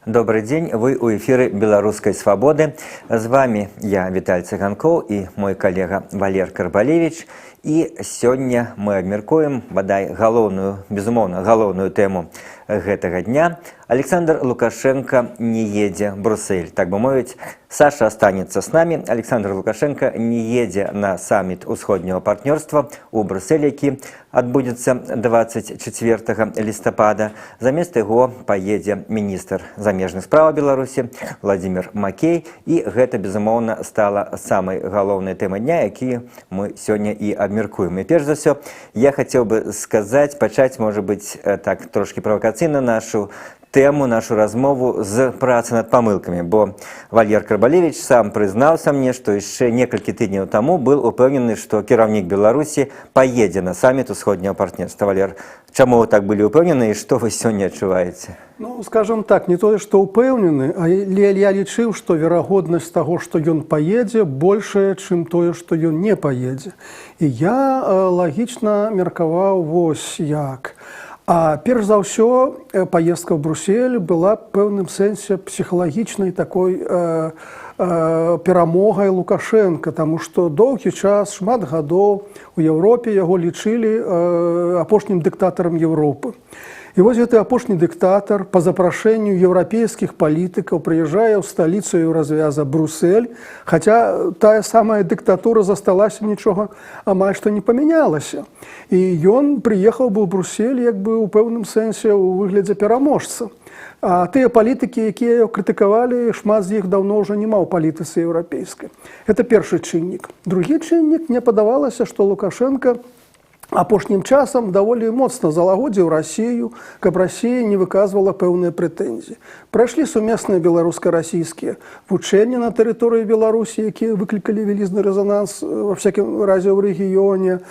Добры дзень, вы ў эфіры «Беларускай свабоды». З вами я, Віталь Цыганкоў, і мой калега Валер Карбалевич. І сёння мы абмяркуем, бадай, галоўную, безумоўна, галоўную тэму гэтага дня. Аляксандр Лукашэнка не едзе Брусель. Так бы мовіць, Саша останется с нами. Аляксандр Лукашэнка не едзе на саміт Усходняга партнёрства ў Брусель, які адбудзецца 24 лістапада. Замест яго паедзе міністр замежных справаў Беларусі Уладзімір Макей. І гэта, безумоўна, стала самай галоўнай тэмай дня, які мы сёння і абмяркуем. І перш за ўсё я хацеў бы сказаць, пачаць, можа быць, так трошкі правакацыйна нашу тэму, нашу размову з працы над памылкамі, бо Валер Карбалевич сам прызнаўся мне, што яшчэ некалькі тыдняў таму был упэўнены, што кіраўнік Беларусі паедзе на саміт Усходняга партнёрства. Валер, чаму вы так былі ўпэўнены і што вы сёння адчуваеце? Ну, скажем так, не тое, што ўпэўнены, але я лічыў, што верагоднасць таго, што ён паедзе, большая, чым тое, што ён не паедзе. І я лагічна меркаваў вось як. А перш за ўсё, паездка ў Брусель была пэўным сэнсе псіхалагічнай такой перамогай Лукашэнка, таму што доўгі час, шмат гадоў у Еўропе яго лічылі апошнім дыктатарам Еўропы. І вось гэты апошні дыктатар па запрашэнню еўрапейскіх палітыкаў прыязджае ў сталіцу Еўразвяза Брусель, хаця тая самая дыктатура засталася, нічога амаль што не памянялася. І ён прыехаў бы ў Брусель як бы ў пэўным сэнсе ў выглядзе пераможца. А тыя палітыкі, якія крытыкавалі, шмат з іх даўно ўжо няма ў палітыцы еўрапейскай. Это першы чыннік. Другі чыннік: мне падавалася, што Лукашэнка апошнім часам даволі моцна залагодзіў Расію, каб Расія не выказвала пэўныя прэтэнзіі. Прайшлі сумесныя беларуска-расійскія вучэнні на тэрыторыі Беларусі, якія выклікалі вялізны рэзананс, ва всякім разе ў рэгіёне.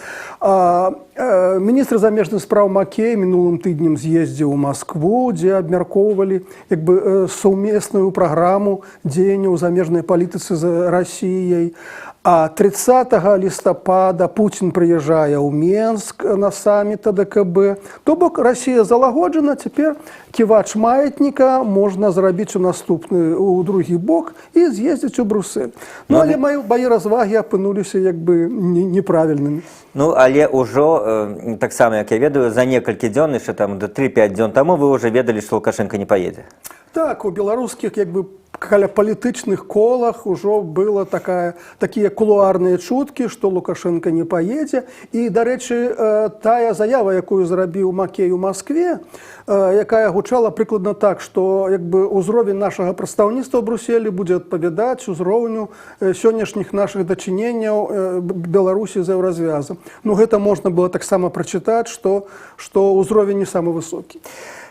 Міністр замежных спраў Макей мінулым тыднем з'ездзіў у Маскву, дзе абмяркоўвалі як бы сумесную праграму дзеянняў у замежнай палітыцы з Расіяй. А 30 лістапада Пуцін прыязджае ў Менск на саміт АДКБ. То бок Расія залагоджана, цяпер ківач маятніка можна зрабіць у наступны, у другі бок і з'ездзіць у Брусель. Ну, але мае развагі апынуліся як бы неправільнымі. Ну, але ўжо таксама, як я ведаю, за некалькі дзён, яшчэ там до 3-5 дзён таму вы ўжо ведалі, што Лукашэнка не паедзе. Так, у беларускіх як бы каля палітычных колах ужо было такія кулуарныя чуткі, што Лукашэнка не паедзе. І, дарэчы, тая заява, якую зрабіў Макей у Маскве, якая гучала прыкладна так, што як бы ўзровень нашага прадстаўніцтва ў Бруселі будзе адпавядаць узроўню сённяшніх нашых дачыненняў Беларусі з Еўразвязам. Ну, гэта можна было таксама прачытаць, што ўзровень не самы высокі.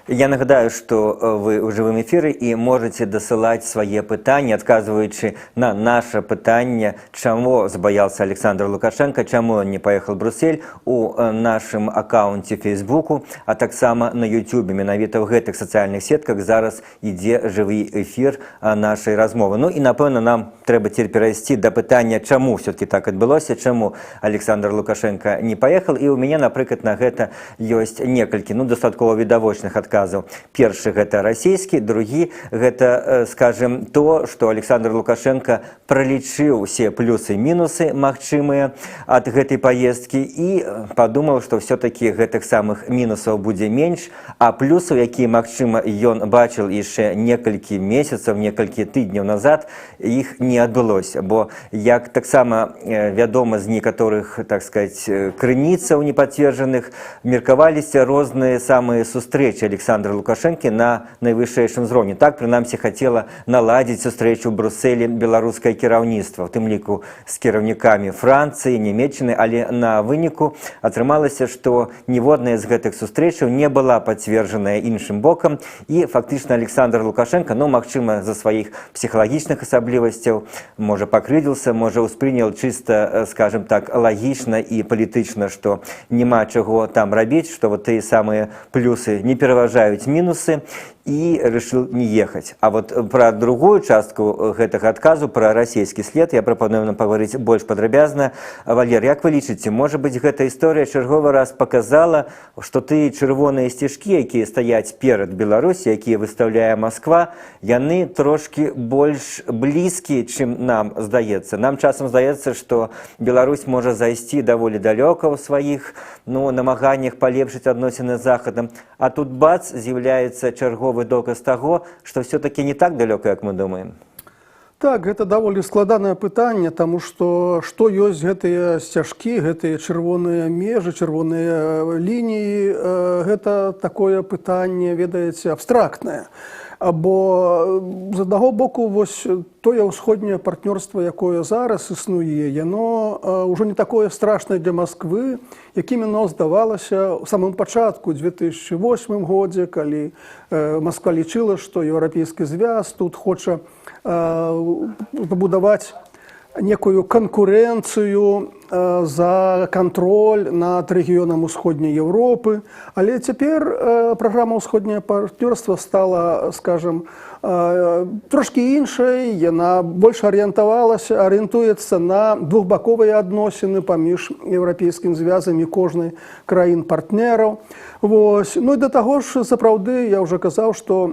Я нагадаю, што вы ў жывым эфіры і можаце дасылаць свае пытанні, адказваючы на наше пытанне, чаму забаялся Аляксандр Лукашэнка, чаму он не паехал в Брусель, у нашым аккаунце Фейсбуку, а таксама на Ютубе. Менавіта ў гэтых сацыяльных сетках зараз ідзе жывы эфір нашай размовы. Ну і, напэўна, нам трэба цяпер перайсці да пытання, чаму все-таки так адбылося, чаму Аляксандр Лукашэнка не паехал. І ў мяне, напрыклад, на гэта ёсць некалькі, ну, дастаткова відавочных адказаў. Першы — гэта расійскі, другі — гэта, скажем, то, што Аляксандр Лукашэнка пралічыў усе плюсы і мінусы магчымыя ад гэтай паездкі і падумаў, што все-таки гэтых самых мінусаў будзе менш, а плюсаў, якія, магчыма, ён бачыў яшчэ некалькі месяцаў, некалькі тыдняў назад, іх не адбылося. Бо, як таксама вядома з некаторых, так сказать, крыніцаў непацверджаных, меркаваліся розныя самыя сустрэчы Аляксандра Лукашэнкі на найвышэйшым узроўні. Так, прынамсі, хацела наладзіць сустрэчу ў Бруселі беларускае кіраўніцтва, у тым ліку з кіраўнікамі Францыі, Нямеччыны, але на выніку атрымалася, што ніводная з гэтых сустрэчаў не была пацверджаная іншым бокам, і фактычна Аляксандр Лукашэнка, ну, магчыма, за сваіх псіхалагічных асаблівасцяў, можа, пакрыўдзіўся, можа, ўспрыняў чыста, скажем так, лагічна і палітычна, што няма чаго там рабіць, што вот тыя самыя плюсы не пераважаюць мінусы. И решил не ехать. А вот про другую частку гэтага адказу, про расійскі след, я прапаную нам пагаварыць больш падрабязна. Валер, як вы лічыце, можа быць, гэта гісторыя чарговы раз показала, што тыя чырвоныя сцежкі, якія стаяць перад Беларусі, якія выстаўляе Масква, яны трошкі больш блізкія, чым нам здаецца? Нам часам здаецца, што Беларусь можа зайсці даволі далёка ў сваіх, ну, намаганнях палепшыць адносіны з Захадам, а тут бац, з'яўляецца чарговы доказ таго, што все-таки не так далёка, як мы думаем. Так, гэта даволі складанае пытанне, таму што што ёсць гэтыя сцяжкі, гэтыя чырвоныя межы, чырвоныя лініі, гэта такое пытанне, ведаеце, абстрактнае. Бо з аднаго боку, вось тое ўсходняе партнёрства, якое зараз існуе, яно ўжо не такое страшнае для Масквы, якім яно здавалася ў самым пачатку, 2008 годзе, калі Масква лічыла, што Еўрапейскі звяз тут хоча пабудаваць некую канкурэнцыю за кантроль над рэгіёнам Усходняй Еўропы. Але цяпер праграма «Ўсходняе партнёрства» стала, скажем, трошкі іншай, яна больш арыентавалася, арыентуецца на двухбаковыя адносіны паміж Еўрапейскім звязам і кожнай краін партнераў. Вось. Ну і да таго ж, сапраўды, я ўжо казаў, што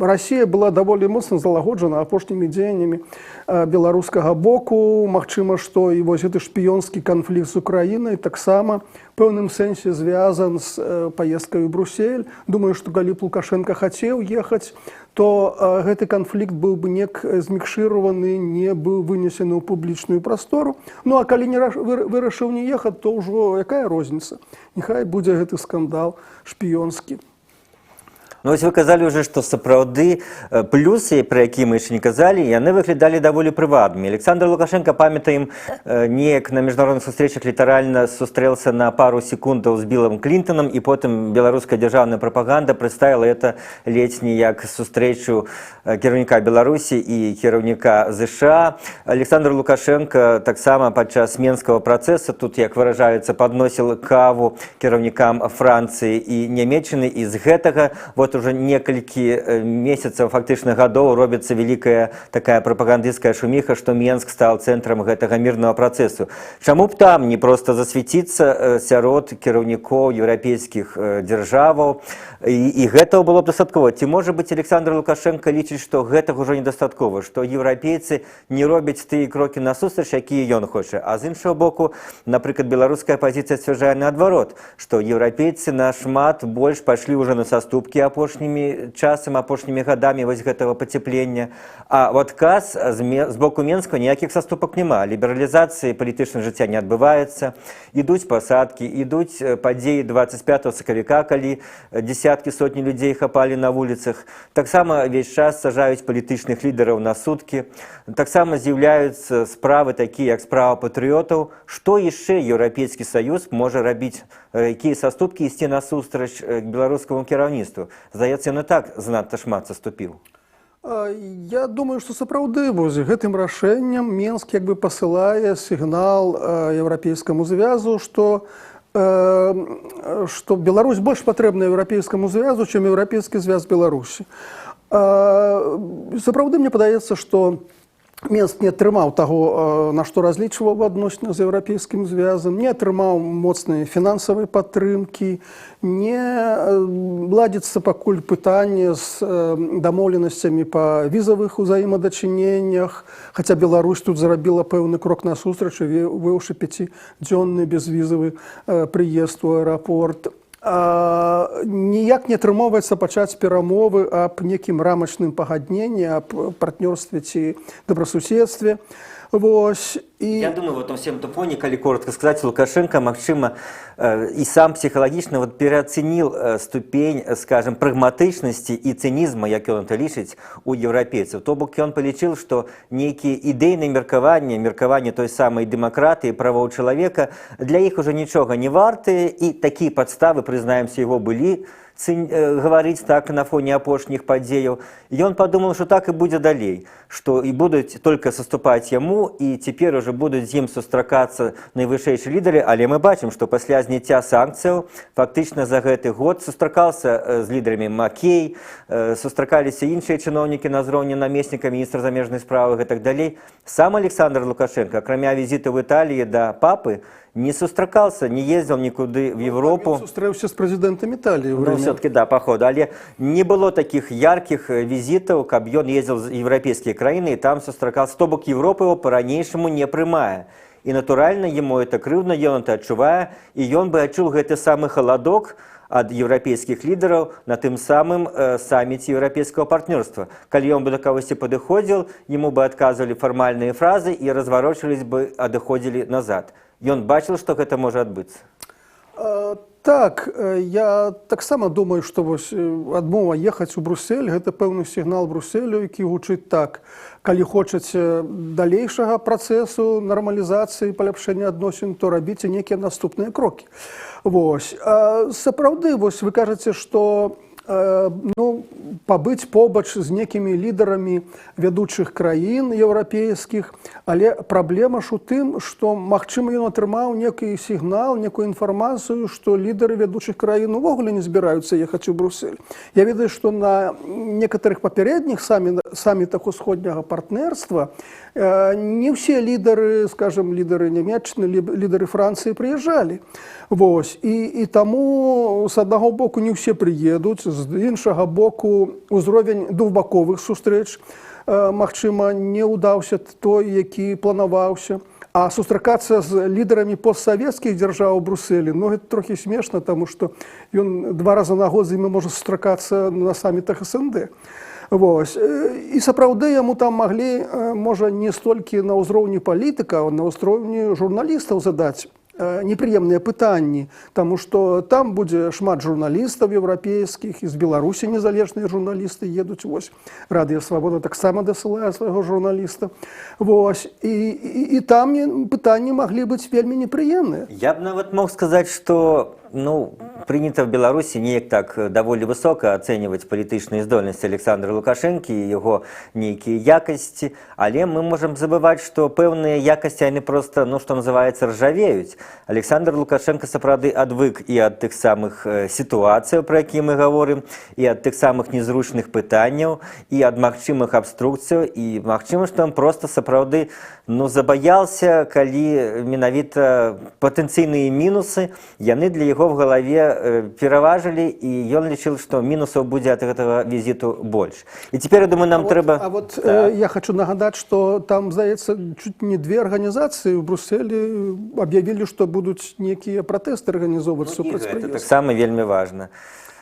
Расія была даволі моцна залагоджана апошнімі дзеяннямі беларускага боку. Магчыма, што і вось гэты шпіёнскі канфлікт з Украінай таксама пэўным сэнсе звязан з паездкай у Брусель. Думаю, што калі б Лукашэнка хацеў ехаць, то гэты канфлікт быў бы неяк змікшыраваны, не быў вынесены ў публічную прастору. Ну а калі не вырашыў не ехаць, то ўжо якая розніца? Няхай будзе гэты скандал шпіёнскі. Ну, вось вы казалі ўжо, што сапраўды плюсы, пра якія мы яшчэ не казалі, яны выглядалі даволі прывабнымі. Аляксандр Лукашэнка, памятаем, неяк на міжнародных сустрэчах літаральна сустрэлся на пару секундаў з Білам Клінтонам, і потым беларуская дзяржаўная прапаганда прадставіла это ледзь не як сустрэчу кіраўніка Беларусі і кіраўніка ЗША. Аляксандр Лукашэнка таксама падчас менскага працэса тут, як выражаюцца, падносіл каву кіраўнікам Францыі і Нямеччыны, і з гэтага вот уже некалькі месяцаў, фактычна гадоў, робіцца вялікая такая прапагандысцкая шуміха, што Менск стал цэнтрам гэтага мірнага працэсу. Чаму б там не проста засвяціцца сярод кіраўнікоў еўрапейскіх дзяржаваў, і гэтага было б дастаткова? Ці, можа быць, Аляксандр Лукашэнка лічыць, што гэтага ўжо недастаткова, што еўрапейцы не робяць тыя крокі насустрач, якія ён хоча? А з іншага боку, напрыклад, беларуская апазіцыя сцвярджае наадварот, што еўрапейцы нашмат больш пайшлі ўжо на саступкі апошнімі часам, апошнімі гадамі вось гэтага пацяплення, а в адказ з боку Менска ніякіх саступак няма, лібералізацыі палітычнага жыцця не адбываецца, ідуць пасадкі, ідуць падзеі 25 сакавіка, калі десяткі, сотні людзей хапалі на вуліцах, таксама ўвесь час сажаюць палітычных лідараў на суткі, таксама з'яўляюцца справы такія, як справа патрыётаў. Што яшчэ Еўрапейскі саюз можа рабіць, якія саступкі ісці насустрач беларускаму кіраўніцтву? Здаецца, ён і так занадта шмат саступіў. Я думаю, што сапраўды вось гэтым рашэннем Менск як бы пасылае сігнал Еўрапейскаму звязу, што Беларусь больш патрэбна Еўрапейскаму звязу, чым Еўрапейскі звяз Беларусі. Сапраўды, мне падаецца, што Менск не атрымаў таго, на што разлічваў у адносінах з Еўрапейскім звязам, не атрымаў моцнай фінансавай падтрымкі, не ладзіцца пакуль пытанне з дамоўленасцямі па візавых узаемадачыненнях, хаця Беларусь тут зрабіла пэўны крок насустрач, увёўшы пяцідзённы безвізавы прыезд у аэрапорт. Ніяк не атрымоўваецца пачаць перамовы аб некім рамачным пагадненні аб партнёрстве ці добрасуседстве. Вось, і Я думаю, вот на всем том фоне, калі коротко сказать, Лукашенко, магчыма, і сам псіхалагічна вот переоценил ступень, скажем, прагматычнасці і цынізма, як ён это лічыць, у еўрапейцаў. То бок ён палічыў, што нейкія ідэйныя меркаванні, меркаванні той самай дэмакратыі, правоў чалавека для іх уже нічога не вартыя, і такія падставы, прызнаемся, его былі. гаварыць так на фоне апошніх падзеяў. Ён падумаў, што так і будзе далей, што і будуць только саступаць яму, і цяпер уже будуць з ім сустракацца найвышэйшыя лідары. Але мы бачым, што пасля зняцця санкцыяў фактычна за гэты год сустракаўся з лідарамі Макей, сустракаліся іншыя чыноўнікі на ўзроўні намесніка міністра замежнай справы і так далей. Сам Александр Лукашенко, акрамя візіту в Італіі да папы, не сустракался, не ездзіў нікуды в Европу. Сустрэўся з прэзідэнтам Італіі ў Ну, Рыме. все-таки, да, походу. Але не было таких ярких візітаў, каб ён ездзіў з еўрапейскія краіны і там сустракался. То бок Европа его по-ранейшаму не прымае. І, натуральна, яму это крыўдна, ён это адчувае, і ён бы адчуў гэты самы халадок ад еўрапейскіх лідараў на тым самым саміце еўрапейскага партнёрства. Калі ён бы да кагосьці падыходзіл, ему бы адказвалі фармальныя фразы і разварочвались бы, адыходзілі назад. Ён бачыў, што гэта можа адбыцца. Так, я таксама думаю, што вось адмова ехаць у Брусель — гэта пэўны сігнал Бруселю, які гучыць так: калі хочаце далейшага працэсу нармалізацыі, паляпшэння адносін, то рабіце нейкія наступныя крокі. Вось. А, сапраўды, вось вы кажаце, што ну, пабыць побач з некімі лідарамі вядучых краін еўрапейскіх, але праблема ж у тым, што, магчыма, ён атрымаў некі сігнал, некую інфармацыю, што лідары вядучых краін увогуле не збіраюцца ехаць у Брусель. Я ведаю, што на некаторых папярэдніх самітах Усходняга партнерства не ўсе лідары, скажем, лідары Нямеччыны, лідары Францыі прыязджалі. Вось. І таму, з аднаго боку, не ўсе прыедуць, з іншага боку, узровень двухбаковых сустрэч, магчыма, не ўдаўся той, які планаваўся. А сустракацца з лідарамі постсавецкіх дзяржаў у Бруселі, ну, гэта трохі смешна, таму што ён два раза на год з імі можа сустракацца на самітах СНД. Вось. І сапраўды яму там маглі, можа, не столькі на ўзроўні палітыка, а на ўзроўні журналістаў задаць непрыемныя пытанні, таму што там будзе шмат журналістаў еўрапейскіх, і з Беларусі незалежныя журналісты едуць, вось Радыё Свабода таксама дасылае свайго журналіста. Вось. І там пытанні маглі быць вельмі непрыемныя. Я б нават мог сказаць, што, ну, прынята в Беларусі неяк так даволі высока ацэньваць палітычныя здольнасці Александра Лукашэнкі і яго нейкія якасці, але мы можам забываць, што пэўныя якасці, яны проста, ну, што называецца, ржавеюць. Александр Лукашенко сапраўды адвык і ад тых самых сітуацыяў, пра якія мы гаворым, і ад тых самых незручных пытанняў, і ад магчымых абструкцыяў, і магчыма, што ён проста сапраўды, ну, забаялся, калі менавіта патэнцыйныя мінусы яны для яго в галаве пераважылі, і ён лічыў, што мінусаў будзе ад гэтага візіту больш. І цяпер, я думаю, нам трэба А вот Так. Я хочу нагадаць, что там, здаецца, чуть не две арганізацыі ў Бруселі аб'явілі, што будуць некія пратэсты арганізоўваць Ну, і супраць гэта прыезду. таксама вельмі важна.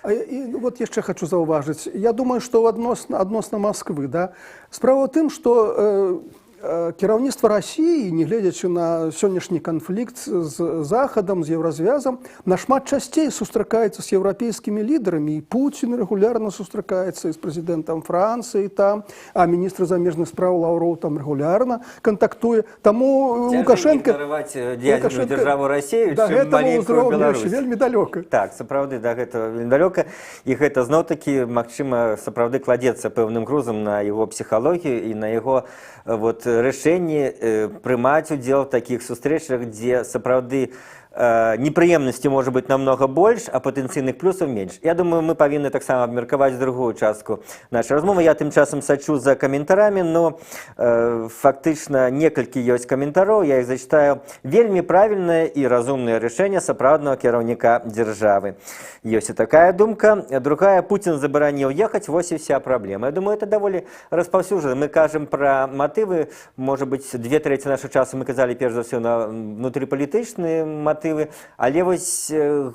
І вот яшчэ хочу заўважыць. Я думаю, што адносна Масквы, да, справа ў тым, што кіраўніцтва Расіі, нягледзячы на сённяшні канфлікт з Захадам, з Еўразвязам, нашмат часцей сустракаецца з еўрапейскімі лідарамі. І Пуцін рэгулярна сустракаецца і з прэзідэнтам Францыі там, а міністр замежных спраў Лаўроў там рэгулярна кантактуе. Таму Лукашенко ігнараваць ядерную Лукашенко дзяржаву Расею, да чым гэтага маленькую ўзроўню Беларусь. яшчэ вельмі далёка. Так, сапраўды, да гэтага вельмі далёка. І гэта зноў-такі, магчыма, сапраўды кладзецца пэўным грузам на яго псіхалогію і на яго вот, рашэнне прымаць удзел в такіх сустрэчах, дзе сапраўды непрыемнасці можа быць намнога больш, а патэнцыйных плюсаў менш. Я думаю, мы павінны таксама абмеркаваць другую частку нашай размовы. Я тым часам сачу за каментарамі, но фактычна некалькі ёсць каментароў, я іх зачытаю. Вельмі правільнае і разумнае рашэнне сапраўднага кіраўніка дзяржавы. Ёсць і такая думка. Другая: Пуцін забараніў ехаць, вось і вся праблема. Я думаю, это даволі распаўсюджана. Мы кажам пра матывы, можа быць, две трэці нашага часу мы казалі перш за ўсё на внутрыпалітычныя матывы, але вось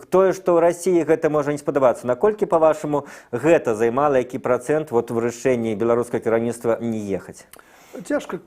тое, што ў Расіі гэта можа не спадабацца. Наколькі, па-вашаму, гэта займала які працэнт вот в рашэнні беларускага кіраўніцтва не ехаць? Цяжка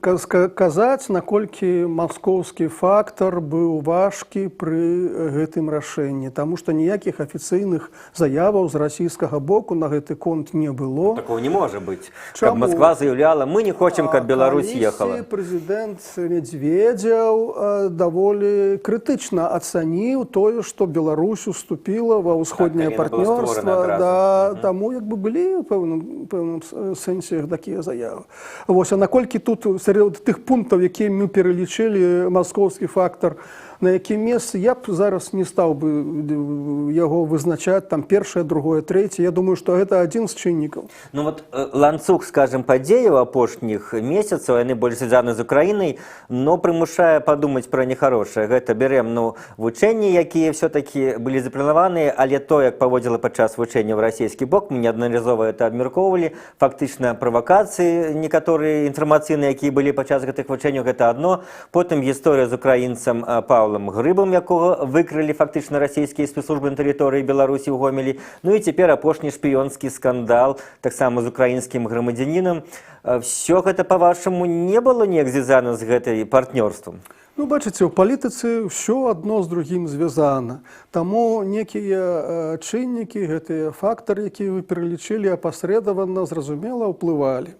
казаць, наколькі маскоўскі фактар быў важкі пры гэтым рашэнні, таму што ніякіх афіцыйных заяваў з расійскага боку на гэты конт не было. Ну, такого не можа быць. Чаму? Каб Москва заяўляла: «Мы не хочам, каб Беларусь ехала». Прэзідэнт Медведзеў даволі крытычна ацаніў тое, што Беларусь уступіла ва ўсходняе Так, калі яна была партнёрства. створана адразу. Да, таму як бы былі ў пэўным сэнсе такія заявы. Вось, а наколькі тут сярод тых пунктаў, якія мы пералічылі, маскоўскі фактар, на якім месцы, я б зараз не стаў бы яго вызначаць там першае, другое, трэцяе. Я думаю, што гэта адзін з чыннікаў. Ну вот ланцуг, скажем, падзеяў апошніх месяцаў, яны больш звязаны з Украінай, но прымушае падумаць пра нехарошае. Гэта бярэм, ну, вучэнні, якія все-таки былі запланаваныя, але то, як паводзіла падчас вучэнняў расійскі бок, мы неаднаразова это абмяркоўвалі, фактычна правакацыі некаторыя інфармацыйныя, якія былі падчас гэтых вучэнняў, гэта адно. Потым гісторыя з украінцам Паўлам Грыбам, якога выкрылі фактычна расійскія спецслужбы на тэрыторыі Беларусі ў Гомелі. Ну і цяпер апошні шпіёнскі скандал таксама з украінскім грамадзянінам. Всё гэта, па-вашаму, не было неяк звязана з гэтай партнёрствам? Ну, бачыце, у палітыцы ўсё адно з другім звязана. Таму некія чыннікі, гэтыя фактары, якія вы пералічылі, апасрэдавана, зразумела, ўплывалі.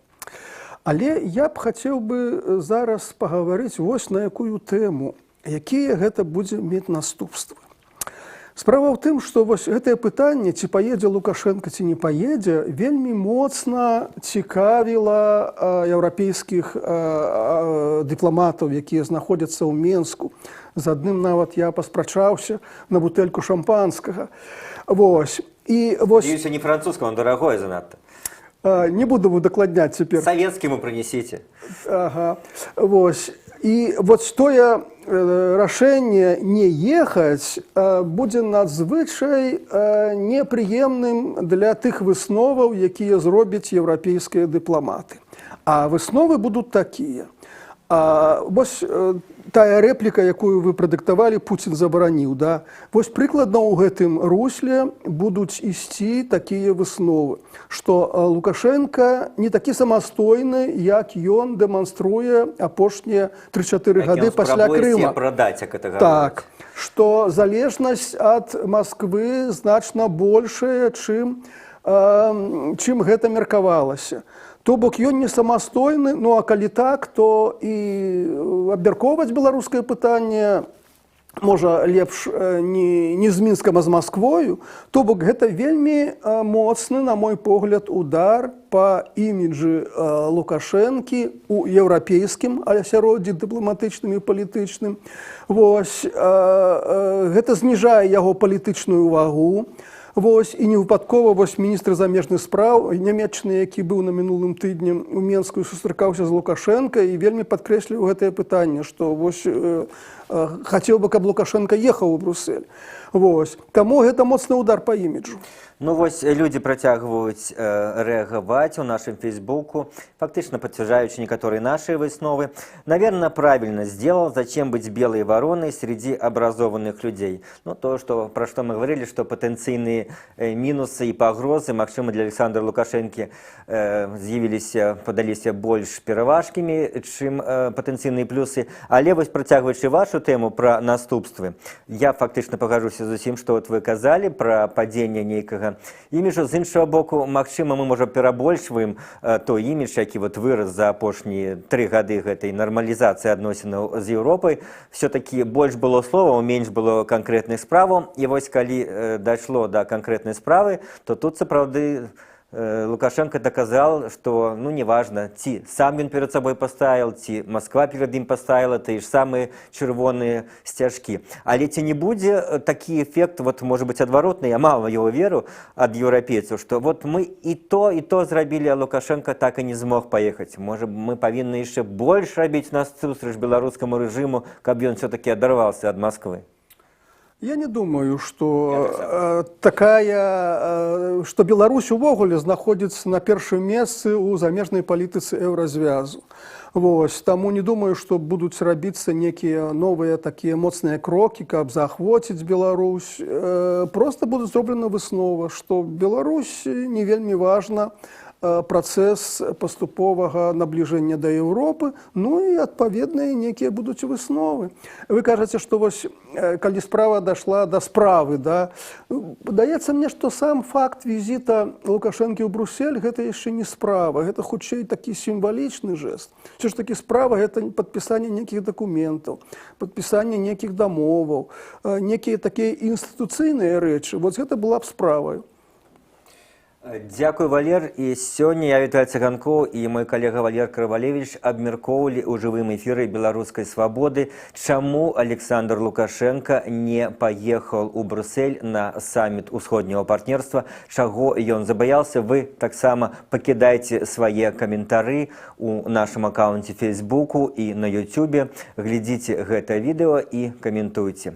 Але я б хацеў бы зараз пагаварыць вось на якую тэму, якія гэта будзе мець наступствы. Справа ў тым, што вось гэтае пытанне, ці паедзе Лукашэнка, ці не паедзе, вельмі моцна цікавіла еўрапейскіх дыпламатаў, якія знаходзяцца ў Менску. З адным нават я паспрачаўся на бутэльку шампанскага. Вось. І вось, Надеюсь, не французского, он дорогой занадта. Не буду удакладняць цяпер. Советскому принесите. Ага. Вось. І вот тое рашэнне не ехаць будзе надзвычай непрыемным для тых высноваў, якія зробяць еўрапейскія дыпламаты. А высновы будуць такія. Вось тая рэпліка, якую вы прадыктавалі, «Пуцін забараніў», да? Вось прыкладна ў гэтым русле будуць ісці такія высновы, што Лукашэнка не такі самастойны, як ён дэманструе апошнія 3-4 Як гады ён пасля спрабуе Крыма. себе прадаць, як это Так, гавораць. што залежнасць ад Масквы значна большая, чым гэта меркавалася. То бок ён не самастойны, ну а калі так, то і абмяркоўваць беларускае пытанне можа лепш не з Мінскам, а з Масквою. То бок гэта вельмі моцны, на мой погляд, удар па іміджы Лукашэнкі у еўрапейскім асяроддзі дыпламатычным і палітычным. Вось, гэта зніжае яго палітычную вагу. Вось, і не выпадкова вось міністр замежных спраў Нямеччыны, які быў на мінулым тыдні у Менску і сустракаўся з Лукашэнка і вельмі падкрэсліў гэтае пытанне, што вось хацеў бы, каб Лукашэнка ехаў у Брусель. Вось. Таму гэта моцны удар па іміджу. Ну вось людзі працягваюць рэагаваць у нашым фейсбуку, фактычна пацвярджаючы некаторыя нашыя высновы. «Наверное, правильно сделал. Зачем быть белой вороной среди образованных людей?» Ну, то, про что мы говорили, что патэнцыйныя мінусы і пагрозы, магчыма, для Александра Лукашэнкі з'явіліся, падаліся больш пераважкімі, чым патэнцыйныя плюсы. Але вось, працягваючы вашу тэму пра наступствы, я фактычна пагаджуся з усім, што вот вы казалі пра падзенне нейкага іміджу. З іншага боку, магчыма, мы можа перабольшваем той імідж, які вот вырас за апошнія 3 гады гэтай нармалізацыі адносінаў з Еўропай. Все-таки больш было словаў, менш было канкрэтных справаў. І вось калі дайшло да канкрэтнай справы, то тут сапраўды Лукашенко доказал, что, ну, неважно, ці сам ён перад сабой паставіў, ці Москва перад ім паставіла тыя ж самыя чырвоныя сцяжкі. Але ці не будзе такі эфект, вот, может быть, адваротны, я мала его веру ад еўрапейцаў, что вот мы і то зрабілі, а Лукашенко так і не змог паехаць. Можа, мы павінны яшчэ больш рабіць насустрач беларускаму рэжыму, каб ён все-таки адарваўся ад Москвы? Я не думаю, что что Беларусь увогуле знаходзіцца на першым месцы ў замежнай палітыцы Еўразвязу. Вось, таму не думаю, што будуць рабіцца некія новыя такія моцныя крокі, каб заахвоціць Беларусь. Просто будзе зроблена выснова, што Беларусь не вельмі важна. працэс паступовага набліжэння да Еўропы, ну і адпаведныя нейкія будуць высновы. Вы кажаце, што вось калі справа дайшла да справы, да, падаецца мне, што сам факт візіта Лукашэнкі ў Брусель — гэта яшчэ не справа, гэта хутчэй такі сімвалічны жэст. Усё ж такі справа — гэта падпісанне нейкіх дакументаў, падпісанне нейкіх дамоваў, некія такія інстытуцыйныя рэчы. Вот гэта была б справаю. Дзякуй, Валер. І сёння я, Віталь Цыганкоў, і мой калега Валер Карвалевіч абмяркоўвалі ў жывым эфіры «Беларускай свабоды», чаму Аляксандр Лукашэнка не паехаў у Брусель на саміт Усходняга партнёрства, чаго ён забаяўся. Вы таксама пакідайце свае каментары у нашым акаўнце Фейсбуку і на Ютубе. Глядзіце гэта відэо і каментуйце.